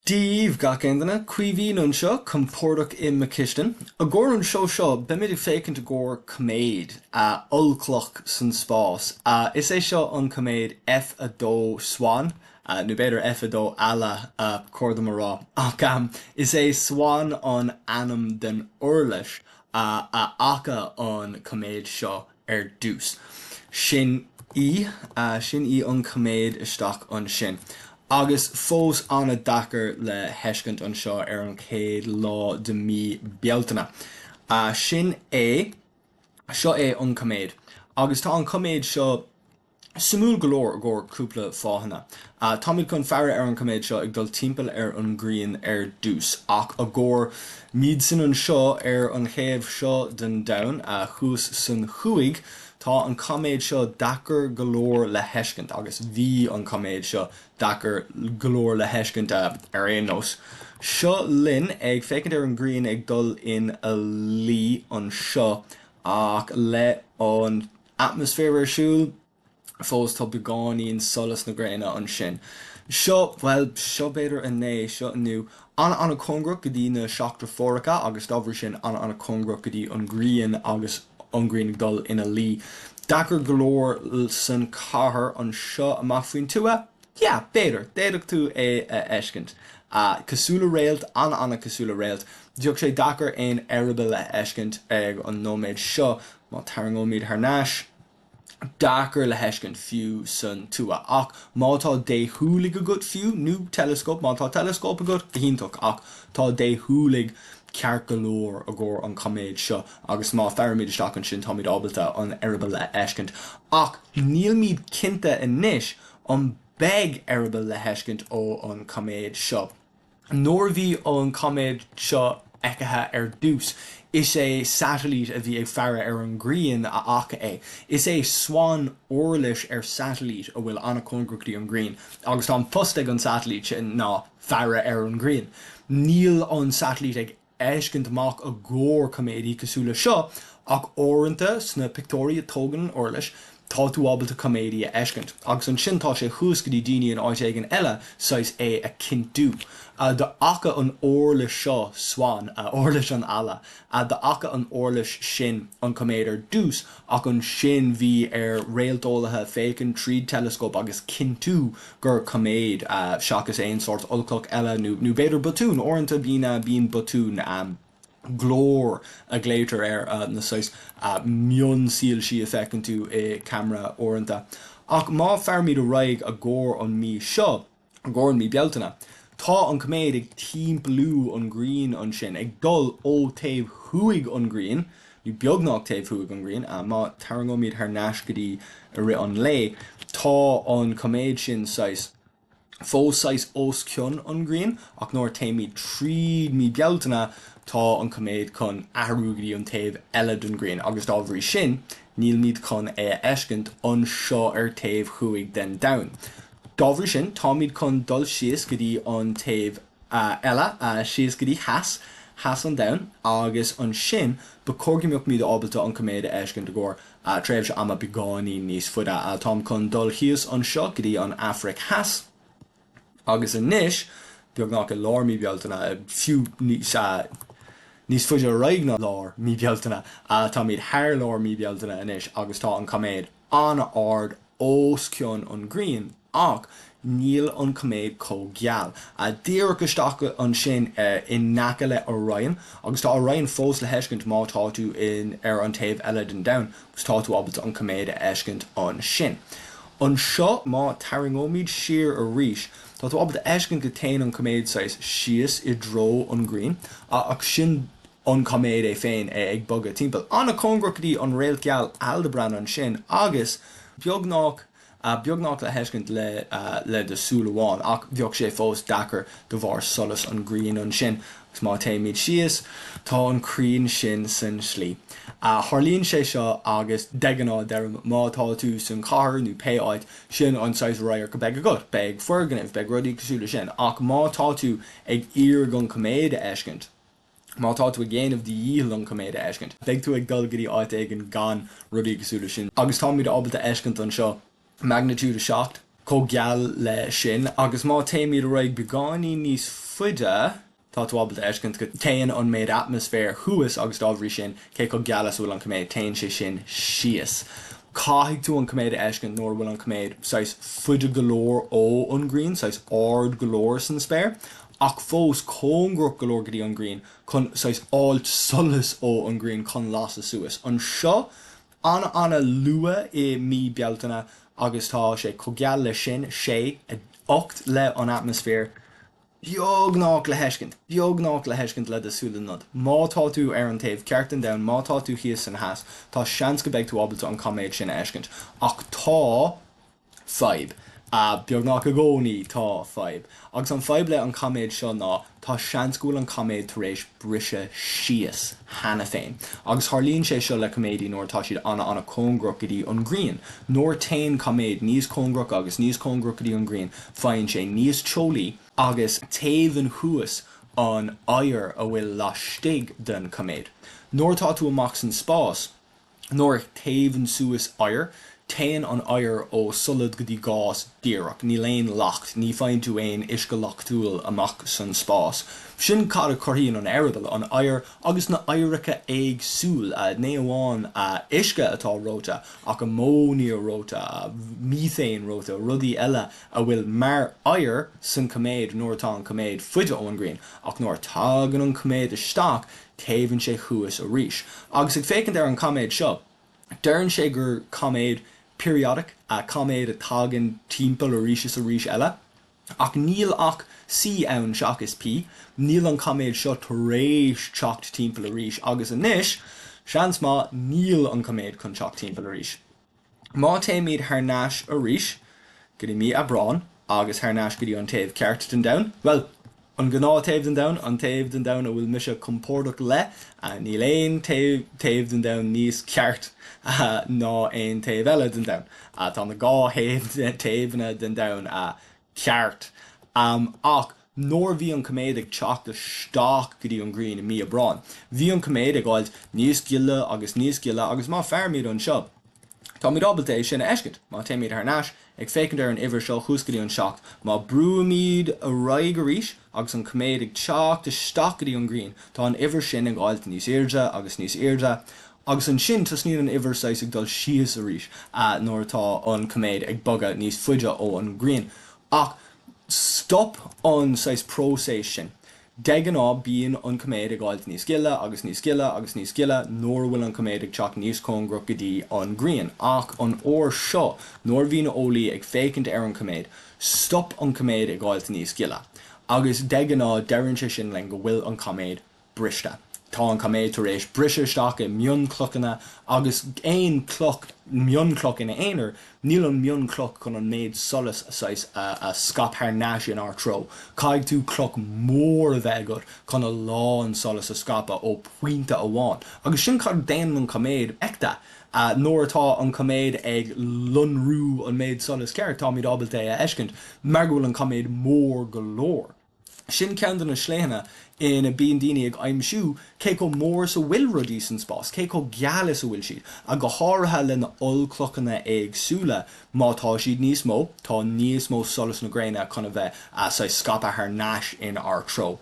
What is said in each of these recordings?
Dia daoibh gach aon duine, Caoimhín anseo, compordach i mo chistin. I gcomhair an seó seo, beimid ag féachaint i gcomhair coiméad, ollchloch san spás. Is é seo an coiméad F2 Swan, nó b'fhéidir F2 Eala, ba chóir dom a rá, ach is é Swan an ainm den uirlis a fhaca an coiméad seo ar dtús. Sin í, sin í an coiméad isteach ansin. Agus fós an-deacair le heiscint anseo ar an chéad lá de mí Bealtaine. Sin é, seo é an coiméad. Agus tá an coiméad seo Suimiúil go leor i gcomhair cúpla fáthanna. Táimid chun faire ar an coiméad seo ag dul timpeall ar an ghrian ar dtús, ach i gcomhair muidsan anseo ar an thaobh seo den domhan, thuas san thuaidh, tá an coiméad seo deacair go leor le heiscint, agus bhí an coiméad seo deacair go leor le heiscint ar aon nós. Seo linn ag féachaint ar an ghrian ag dul ina luí anseo, ach le an atmaisféar ar siúl, fós tá beagáinín solas na gréine ansin. Seo, bhuel, seo b'fhéidir inné, seo inniu, an-an-cóngarach go dtí na Seachdeartháireacha agus dá bhrí sin an-an-cóngarach go dtí an ghrian agus an ghrian ag dul ina luí. Deacair go leor san chathair anseo amach faoin tuath? Yeah, b'fhéidir, d'fhéadfadh tú é a fheiscint. Cosúil le réalt, an-an-cosúil le réalt. Bheadh sé deacair aon eireaball a fheiscint ag an nóiméad seo, Má tarraingeoimid thar n-ais, deacair le heiscint fiú san tuath. Ach má tá déshúiligh agat fiú, nó teileascóp, má tá teileascóp agat, go hiontach, ach tá déshúiligh ceart go leor i gcomhair an coiméad seo agus má fairimid isteach ansin táimid ábalta an eireaball a fheiscint. Ach nílmid cinnte anois an beidh eireaball le heiscint ó an coiméad seo. Nuair a bhí an coiméad seo feicthe ar dtús, is é satailít a bhí ag faire ar an nGrian a fhaca é. Is é Swan uirlis ar satailít a bhfuil an-chóngarach go dtí an Ghrian agus tá an post ag an satailít sin ná faire ar an nGrian. Níl an satailít ag fheiscint amach i gcomhair coiméidí cosúil le seo, ach uaireanta sna pictiúirí a tógann an uirlis, tá tú ábalta coiméidí a fheiscint. Agus ansin tá sé thuas go dtí daoine in áit éigin eile saghas é a chinntiú. D'fhaca an uirlis seo, Swan, uirlis an eala, d'fhaca an uirlis sin an coiméad ar dtús, ach ansin bhí ar réalteolaithe féachaint tríd teileascóp agus cinntiú gur coiméad seachas aon sórt ollchloch eile nó nó b'fhéidir botún, uaireanta bíonn bíonn botún, glór a ghlaotar air, na saghas mionsoilsí a feiceann tú i ceamara uaireanta. Ach má fairimid ar aghaidh i gcomhair an mí seo, i gcomhair an mí Bealtaine, tá an coiméad ag timpeallú an ghrian ansin, ag dul ó taobh thuaidh an ghrian, nó beagnach taobh thuaidh an ghrian, má tarraingeoimid thar n-ais go dtí i rith an lae, tá an coiméad sin saghas, fós saghas os cionn an ghrian, ach nuair a téimid tríd mí Bealtaine, tá an coiméad chun athrú go dtí an taobh eile den ghrian, agus dá bhrí sin, nílmid chun é a fheiscint anseo ar taobh thuaidh den domhan. Dá bhrí sin, táimid chun dul síos go dtí an taobh eile, síos go dtí theas, theas an domhain, agus ansin ba chóir go mbeadh muid ábalta an coiméad a fheiscint i gcomhair tréimhse ama beagáinín níos faide. Táim chun dul thíos anseo go dtí an Afraic Theas, agus anois, beagnach i lár mí Bealtaine, fiú níos, níos faide ar aghaidh ná lár mí Bealtaine, táimid thar lár mí Bealtaine anois agus tá an coiméad an-ard os cionn an ghrian ach níl an coiméad chomh geal. Díreach isteach ansin in aice le Orion agus tá Orion fós le heiscint má tá tú in ar an taobh eile den domhan agus tá tú ábalta an coiméad a fheiscint ansin. Anseo má tarraingeoimid siar arís tá tú ábalta fheiscint go téann an coiméad saghas síos i dtreo an ghrian ach sin an coiméad é féin, é ag bogadh timpeall. An-chóngarach go dtí an réalt gheal Aldebaran ansin agus beagnach, beagnach le heiscint le, le do súil amháin ach bheadh sé fós deacair de bharr solas an ghrian ansin. Agus má téimid síos, tá an cruinn sin san slí. Tharlaíonn sé seo agus de ghnáth deirim má tá tú san chathair nó pé áit, sin an saghas radharc a beidh agat, beidh foirgnimh, beidh rudaí cosúil le sin ach má tá tú ag iarraidh an coiméad a fheiscint, Má tá tú ag déanamh do dhícheall an coiméad a fheiscint, beidh tú ag dul go dtí áit éigin gan rudaí cosúil leis sin. Agus táimid ábalta fheiscint anseo magnitude 7. chomh geal le sin agus má téimid ar aghaidh beagáinín níos faide, tá tú ábalta a fheiscint go téann an méid atmaisféir thuas agus dá bhrí sin, cé chomh geal is a bhfuil an coiméad, téann sé sin síos. Caithfidh tú an coiméad a fheiscint nuair a bhfuil an coiméad saghas faide go leor ó an ghrian, saghas ard go leor san spéir, ach fós cóngarach go leor go dtí an ghrian chun saghas fháilt solas ó an ghrian chun lasadh suas. Anseo, an-an-luath i mí Bealtaine agus tá sé chomh geal le sin, 6, 8 le an atmaisféar beagnach le heiscint, beagnach le heiscint le do súile nod. Má tá tú ar an taobh ceart den domhan, má tá tú thíos san theas, tá seans go beidh tú ábalta an coiméad sin a fheiscint. Ach tá fadhb. Beagnach i gcónaí tá fadhb. Agus an fadhb le an coiméad seo ná tá seans go bhfuil an coiméad tar éis briseadh síos cheana féin. Agus tharlaíonn sé seo le coiméidí nuair atá siad ana-ana-cóngarach go dtí an ghrian. Nuair téann coiméad níos cóngarach agus níos cóngarach go dtí an ghrian, faigheann sé níos teolaí agus téamhann thuas an oighear a bhfuil laistigh den coiméad. Nuair atá tú amach san spás, Nuair a théamhann suas oighear, téann an oighear ó solad go dtí gás díreach. Níl aon leacht, ní faigheann tú aon uisce leachtúil amach san spás. Sin cad a chruthaíonn an eireaball, an oighear agus na oighreacha éagsúil. Ní amháin uisce atá reoite ach amóinia reoite, methane reoite, rudaí eile a bhfuil mar oighear san coiméad nuair atá an coiméad faide ón ngrian. Ach nuair a tagann an coiméad isteach, Téamhann sé thuas arís. Agus ag féachaint ar an coiméad seo, deireann sé gur coiméad periodic, coiméad a tagann timpeall arís is arís eile. Ach níl ach C ann seachas P. Níl an coiméad seo tar éis teacht timpeall arís agus anois, seans maith, níl an coiméad chun teacht timpeall arís. Má téimid thar n-ais arís go dtí mí Aibreáin agus thar n-ais go dtí an taobh ceart den domhan, bhuel, an gnáth taobh den domhan, an taobh den domhan a bhfuil mise compordach le, níl aon taobh taobh den domhan níos ceart ná aon taobh eile den domhan. Tá na dhá thaobh taobhanna den domhan ceart. Ach nuair a bhí an coiméad ag teacht isteach go dtí an ghrian i mí Aibreáin, bhí an coiméad ag fháilt níos gile agus níos gile agus má feirimid anseo, táimid ábalta é sin a fheiscint. Má téimid thar n-ais, ag féachaint ar an uimhir seo thuas go dtí an 7, má brúimid ar aghaidh arís agus an coiméad ag teacht isteach go dtí an ghrian, tá an uimhir sin ag fháilt níos airde agus níos airde agus ansin tosnaíonn an uimhir saghas ag dul síos arís nuair atá an coiméad ag bogadh níos faide ó an ghrian. Ach stop an saghas próiseas sin. De ghnáth bíonn an coiméad ag fháilt níos gile agus níos gile agus níos gile nuair a bhfuil an coiméad ag teacht níos cóngarach go dtí an ghrian. Ach an uair seo, nuair a bhí na eolaí ag féachaint ar an coiméad, stop an coiméad ag fháilt níos gile. Agus de ghnáth deireann sé sin linn go bhfuil an coiméad briste. Tá an coiméad tar éis briseadh isteach i mionchlocanna agus aon chloch, mionchloch ina aonar, níl an mionchloch chun an méid solais saghas a scaip thar n-ais inár treo. Caithfidh tú cloch mór a bheith agat chun a lán solais a scaipeadh ó pointe amháin. Agus sin cad a déanann an coiméad feicthe. Nuair atá an coiméad ag lonrú an méid solais ceart, táimid ábalta é a fheiscint mar go bhfuil an coiméad mór go leor. Sin ceann de na slíanna ina bíonn daoine ag aimsiú cé chomh mór is a bhfuil rudaí san spás, cé chomh geal is a bhfuil siad, ach go háirithe le na ollchlochanna éagsúla, má tá siad níos mó, tá níos mó solas na gréine chun a bheith saghas scaipthe thar n-ais in ár treo.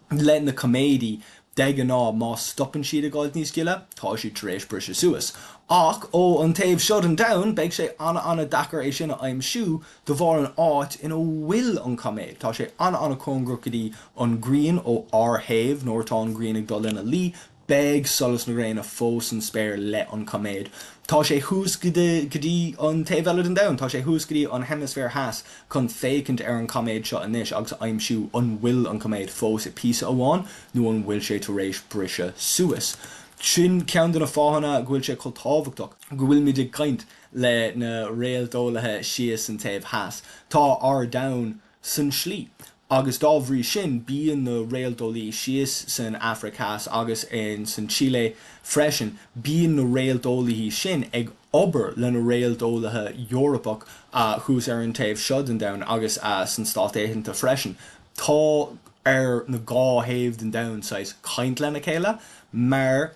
Le na coiméidí, de ghnáth, má stopann siad ag fháilt níos gile, tá siad tar éis briseadh suas. Ach ó an taobh seo den domhan, beidh sé ana-ana-deacair é sin a aimsiú de bharr an áit ina bhfuil an coiméad. Tá sé ana-ana-cóngarach go dtí an ghrian ó ár thaobh, nuair atá an ghrian ag dul ina luí, Beidh solas na gréine fós san spéir le an coiméad. Tá sé thuas go dtí an taobh eile den domhan, tá sé thuas go dtí an heimisféar theas chun féachaint ar an coiméad seo anois agus a aimsiú an bhfuil an coiméad fós i píosa amháin nó an bhfuil sé tar éis briseadh suas. Sin ceann de na fáthanna go bhfuil sé chomh tábhachtach go bhfuilimid ag caint le na réalteolaithe síos san taobh theas. Tá ár domhan san slí. Agus dá bhrí sin, bíonn na réalteolaí síos san Afraic Theas agus in san tSile freisin, bíonn na réalteolaithe sin ag obair le na réalteolaithe Eorpach thuas ar an taobh seo den domhan agus san Stát Aontaithe freisin. Tá ar na dhá thaobh den domhan saghas caint lena chéile mar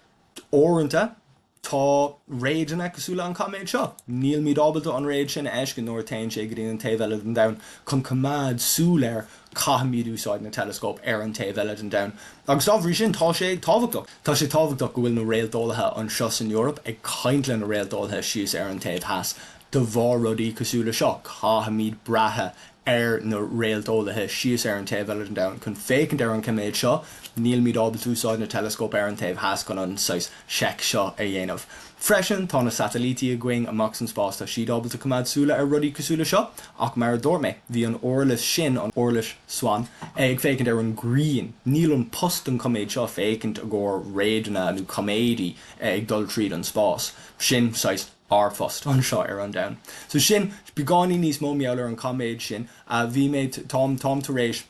uaireanta. Tá réadanna cosúil le an caiméad seo. Nílimid ábalta an réad sin a fheiscint nuair a téann sé go dtí an taobh eile den domhan. Chun coimeád súil air, caithfimid úsáid na teileascóip ar an taobh eile den domhan. Agus dá bhrí sin, tá sé tábhachtach. Tá sé tábhachtach go bhfuil na réalteolaithe anseo san Eoraip ag caint le na réalteolaithe síos ar an taobh theas de bharr rudaí cosúil le seo. Caithfimid brath ar na réalteolaithe síos ar an taobh eile den domhan chun féachaint ar an coiméad seo. Nílimid ábalta úsáid na teileascóip ar an taobh theas chun an saghas seic seo a dhéanamh. Freisin, tá na satailítí againn amach san spás, tá siad ábalta coimeád súile ar rudaí cosúil le seo, ach mar a dúirt mé, bhí an uirlis sin, an uirlis Swan, ag féachaint ar an ghrian. Níl an post don coiméad seo féachaint i gcomhair réadanna nó coiméadaí ag dul tríd an spás. Sin saghas. ár bpost anseo ar an domhan. So sin beagáinín níos mó mar gheall ar an coiméad sin. Bhí mé, táim, táim tar éis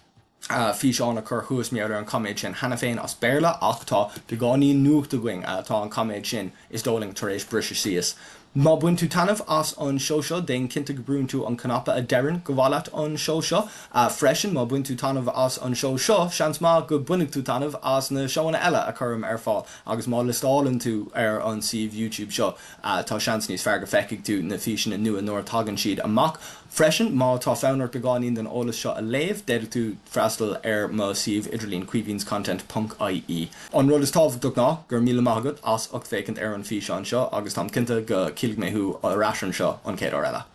físeán a chur thuas mar gheall ar an coiméad sin cheana féin as Béarla ach tá beagáinín nuacht againn, tá an coiméad sin, is dóigh linn, tar éis briseadh síos. Má bhain tú taitneamh as an seó seo, déan cinnte go brúnn tú an cnaipe a deireann go mhaith leat an seó seo. Freisin, má bhain tú taitneamh as an seó seo, seans maith go bainfidh tú taitneamh as na seóanna eile a chuirim ar fáil agus má liostálann tú ar an suíomh YouTube seo, Tá seans níos fearr go feicfidh tú na físeanna nua nuair a tagann siad amach. Freisin, má tá fonn ort beagáinín den eolas seo a léamh, d'fhéadfadh tú freastal ar mo suíomh idirlín caoimhinscontent ponc ie. An rud is tábhachtach ná, go raibh míle maith agat as ucht féachaint ar an físeán seo agus táim cinnte go cífidh mé thú ar ais anseo an chéad uair eile.